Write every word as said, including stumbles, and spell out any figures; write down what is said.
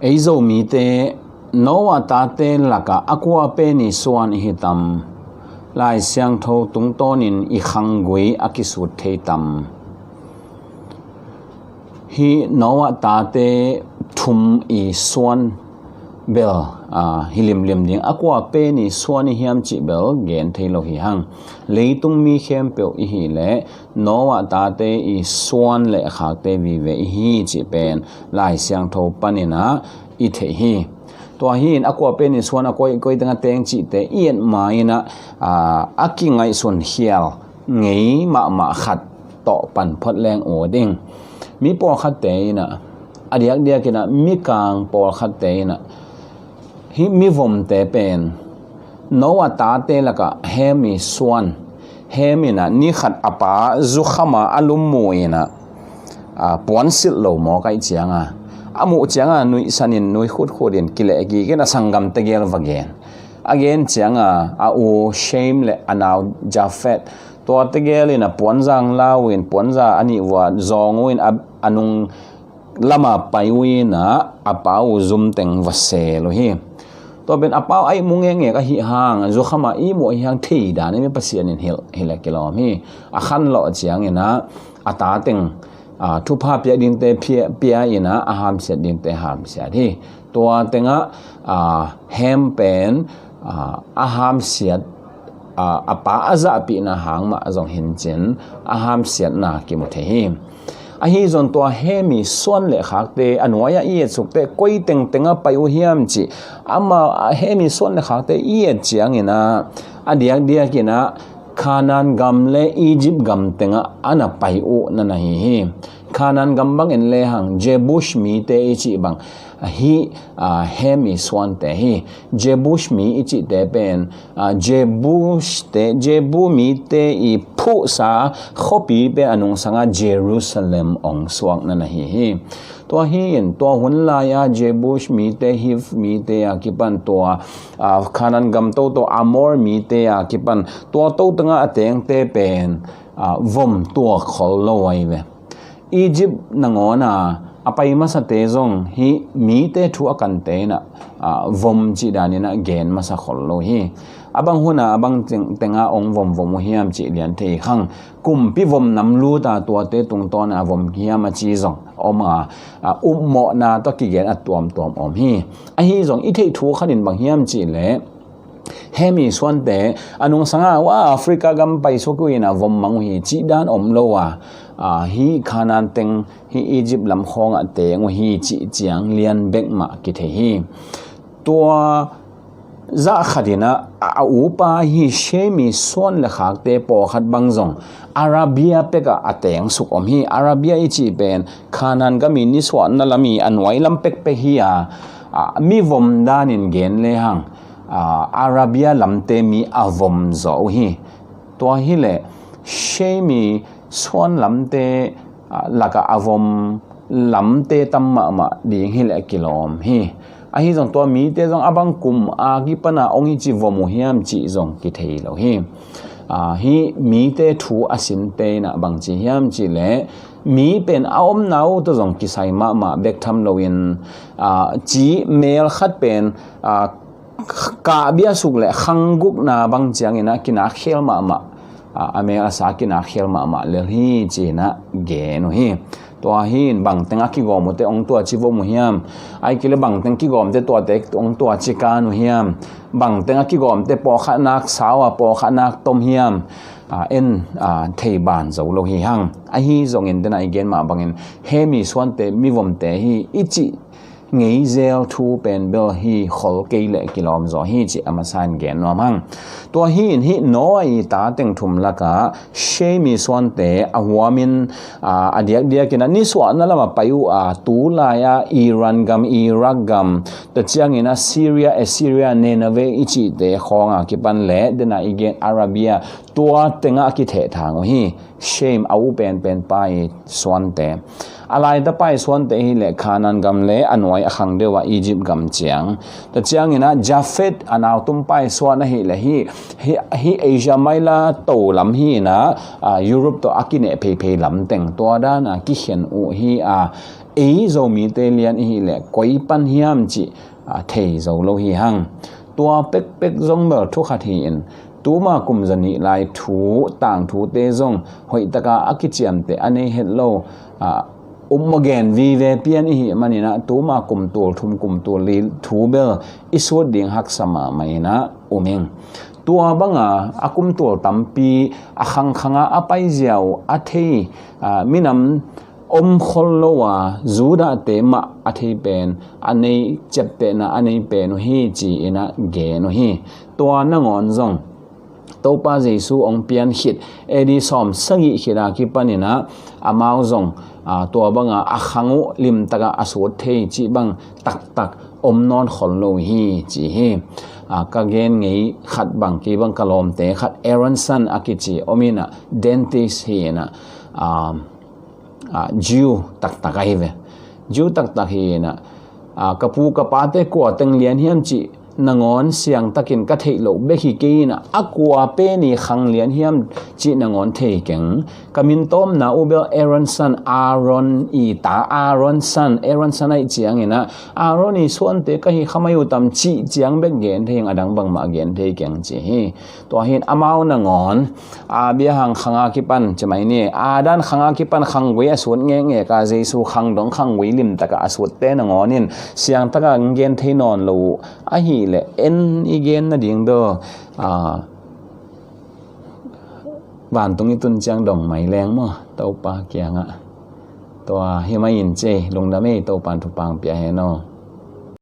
Ei Zomite, Noah tate lakah a kua pen i suan i hi tam? Lai Siangtho tungtawnin i khanggui a kisut thei tam? Hih Noah tate thum i suan bel, aa, hi limlim ding, a kua pen i suan i hiam cih bel gen thei lo hi hang. Leitung mi khempeuh i hih leh Noah tate i suan le khakte vive i hi cih pen Lai Siangtho paninah i theih hi. Tua hi-in a kua pen i suan, a koi, koi teng a teng cihte i et ma-inah, aa, a kingaihsun khial ngei mahmah khat tawh pan phot leng ut ing. Mi pawlkhatte inah, a diakdiakinah mikang pawlkhatte inah, hih mivomte pen Noah tate lakah Hem i suan, Hem inah ni khat a pa zukhama a lum mu inah, aa, puansilh lo mawk aih cianga, a muh cianga nuihsanin nuikhutkhut in kileh kikin a sanggam tegel va gen. A gen cianga a u Shem le a nau Jafet, tua tegel inah puanzang lau in puanza a nih vua zawng uh in a, a nung lama pai uh inah a pa uh zum teng va sel uh hi. Tua pen a pa uh a ihmu ngekngek ahi hang, zukhama ihmu ahi hang thei dan in Pasian in hilh, hilh a kilawm hi. A khanlawh cianginah a ta teng, aa, thupha pia dingte pia, pia inah a hamsiat dingte hamsiat hi. Tua tengah, aa, Hem pen, aa, a hamsiat, aa, a pa a zahpihna hang mah zong hincin a hamsiatna kimu thei hi. Ahi zong tua Hem i suan le khakte a nuai-ah i etsukte koi tengtengah pai uh hiam cih, amau, aa, Hem i suan le khakte i et cianginah a diakdiakinah Kanaan gam le Egypt gam tengah a na pai uh na na hi hi. Kanaan gam bangin lehang Jebush mite i cih bang hih, aa, Hem i suante hi. Jebush mi i cihte pen, aa, Jebushte, Jebu mite i phuhsa khuapi pen a nungsanga Jerusalem ong suak na na hi hi. Tua hi-in tua hun lai-a Jebush mite, Hiv mite a kipan tua, aa, Kanaan gam toto Amor mite a kipan tua to tengah a tengte pen, aa, vom tuak khol lo ahi ve. Egypt nangawna a pai masate zong hih mite thu a kante inah, aa, vom cih daninah gen masa khol lo hi. A bang huna a bang teng, tenga ong vomvom uh hiam cih lian thei khang. Kumpi vom nam luta tuate tungtawna vom hiam a ci zong om a, a, upmawhna tawh kigen a tuamtuam om hi. Ahi zong i theih thu khatin bang hiam cih leh Hem i suante a nungsanga ua Africa gam paisuak uh inah vom mang uh hi cih dan om lo a, a, hih Kanaan teng, hih Egypt lam khawngah teng uh hi cih ciang lian bek mah kithei hi. Tua zah khatinah a, a upa hi Shem i suan le khakte pawlkhat bang zong Arabia pekah a tengsuk om hi. Arabia i cih pen Kanaan gam i nisuahna lam i a nuai lam pekpek hi a, a, mivom danin gen lehang, a, Arabia lamte mi a vom zaw uh hi. Tua hileh Shem i suan lamte, a, lakah a vom lamte tam mahmah ding hileh kilawm hi. Ahi zong tua mite zong a bang kum a kipana ong i ci vom uh hiam cih zong kithei lo hi. A, hih mite thu a sinte inah bang ci hiam cih leh mi pen a omna uh tawh zong kisai mahmah bek tham loin, a, ci mel khat pen, a, kah biasuk le khanggukna bang cianginah kinakkhial mahmah, a, a mel a sa kinakkhial mahmah lel hi cinah gen uh hi. Tua hi-in bangteng a kigawm uhte ong tuaci vom uh hiam? Ai kile bangteng kigawmte tuate ong tuaci kan uh hiam? Bangteng a kigawmte pawlkhatnak sau a pawlkhatnak tom hiam? A, en, a, thei ban zo lo hi hang. Ahi zongin dena i gen mah bangin Hem i suante mivomte hi i cih ngeizel thu pen bel hi khol kei leh kilawm zaw hi cih a masa in gen nuam hang. Tua hi-in hih Noah i ta teng thum lakah Shem i suante a huamin, a, a diakdiakin a nisuahna lamah pai uh a, tulai-a Iran gam, Iraq gam, tua ciangin a Syria, Assyria, Nineveh i cihte khawng a kipan le dena i gen Arabia, tua tengah a kithehthang uh hi. Shem a u penpen pa i suante. A laitapa i suante hi le Canaan gam le a nuai a khang deuh a Egypt gam ciang. Tua ciangin a Japheth a nautum pa i suan ahi le hi, hi, hi Asia Minor to lam hi in a, a, Europe tawh a kineh pheiphei lam teng tua dan a kikhen uh hi a, ei Zomite lian i hih leh koi pan hiam cih a thei zo lo hi hang. Tua pekpek zong bel thu khat hi-in, tuma kum zanih lai thu, tangthute zong hoihtaka a kiciamteh a nei het lo, a, upmawh gen vive pian i hih maninah tuma kum tul thum, kum tul li thu bel i sut ding haksa mahmah inah um ing. Tua banga a kum tul tampi a khangkhanga a paizia uh a thei, a, minam om khol lo a, Judahte mah a thei pen, a nei ciaptehna a nei pen uh hi ci-inah gen uh hi. Tua nangawn zong Topa Jesu hong pian khit, A D sawm sagih khit a kipaninah amau zong, a, tua banga a khang uh limtaka a sut thei cih bang taktak om nawn khol lo hi ci hi. A, ka gen ngei khat bang, kei bang ka lawmte khat, Aronson a kici om inah, dentist hi inah, a, a, Jew taktak ahi ve. Jew taktak hi inah, a, ka pu ka pate kua teng lian hiam cih nangawn siangtakin ka theih loh bek hi kei inah, a kua pen i khang lian hiam cih nangawn thei keng. Ka min tawpna uh bel Aronson, Aaron i ta, Aronson, Aronson ahih cianginah Aaron i suante ka hi kha mai uh tam cih ciang bek gen thei ing, a dang bangmah gen thei keng ci hi. Tua hin amau nangawn, a, biahang khanga kipan ci mai ni, Adam khanga kipan khanggui a sut ngekngek a, Jesu khang dong khanggui limtaka a sutte nangawn in siangtaka gen thei nawn lo uh ahih leh, en i gen nading bel, a, vantung i tun ciang dong mai leng maw, Topa kiangah. Tua hi mai in ci ei, lungdam ei, Topan thupha pia hen aw.